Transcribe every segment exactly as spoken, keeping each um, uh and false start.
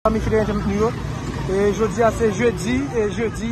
Zanmi fidèl entènot nou yo, e jodi a se jedi, e jedi,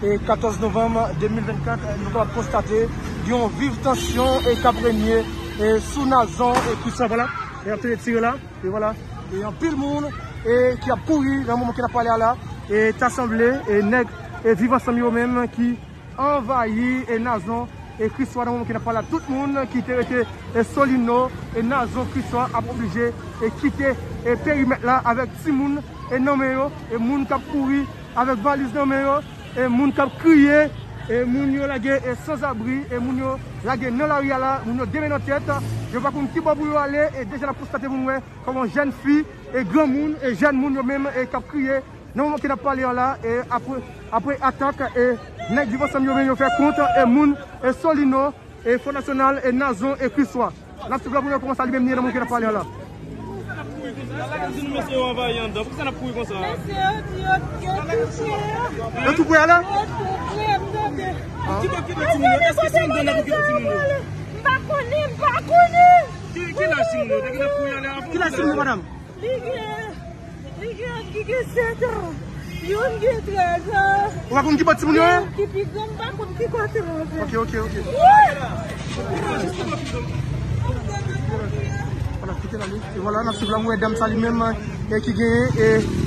e katòz novanm de mil vennkat, e nou kapab konstate gen yon viv tansyon e k ap renye, e sou Nazon e Kriswa, vwala, e ap tande tire la, e vwala, e anpil moun, e ki ap kouri nan moman ke n ap pale a la, e ta sanble, e nèg, e Viv Ansanm yo menm ki anvayi e Nazon e Kriswa nan moman ke n ap pale a. Tout moun ki te rete e Solino e Nazon Kriswa ap oblije e kite e perimèt la avèk timoun e nan men yo, e moun k ap kouri avèk valiz nan men yo, e moun k ap kriye, e moun yo lage e sanzabri, e moun yo lage nan lari a la, moun yo de men nan tèt, yo pa konn ki bò pou yo ale, e deja n ap konstate pou n wè kòman jèn fi e granmoun e jèn moun yo menm e k ap kriye nan moman ke n ap pale an la, e apre, apre atak, e nèg Viv Ansanm yo menm yo fè kont, e moun, e Solino, e Fò Nasyonal, e Nazon, e Kriswa. N ap swiv la pou nou wè kòman sa li menm li ye nan moman ke n ap pale an la. Poukisa n ap kouri konsa? Sa ka di nou mesye yo anvayi anndan. Poukisa n ap kouri konsa? Mesye yo di yo, yo tou pre. Yo tou pre ale? Yo tou pre, m tande. Ki bò, ki bò timoun yo? Èske se anndan nan pou kite timoun yo? M pa konnen, m pa konnen. Ki, ki laj timoun yo? Ki laj timoun yo, madanm? Li gen, li gen, li gen sèt an. Youn gen trèz an. Ou pa konn ki bò timoun yo ye? Ki pi gran, m pa konn ki kote l. Ok, ok, ok. Vwala, kite l ale. E vwala, n ap swiv la, m wè dam sa li menm, e ki gen, e,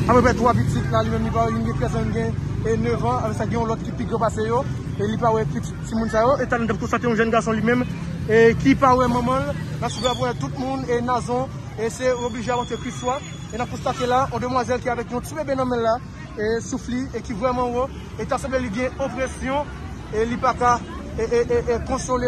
apeprè twa pitit la, li menm li pa, youn gen trèz an, youn gen, e, nèf an, avèk sa gen yon lòt ki pi gran pase yo, e li pa wè pitit timoun sa yo, e talè n t ap konstate yon jèn gason li menm, e ki pa wè manman l, n ap swiv la pou wè tout moun, e Nazon, e se oblije avanse Kriswa, e n ap konstate la, yon demwazèl ki avèk yon ti bebe nan men l la, e souf li, e ki vrèman wo, e ta sanble li gen opresyon, e li pa ka, e, e, e, e konsole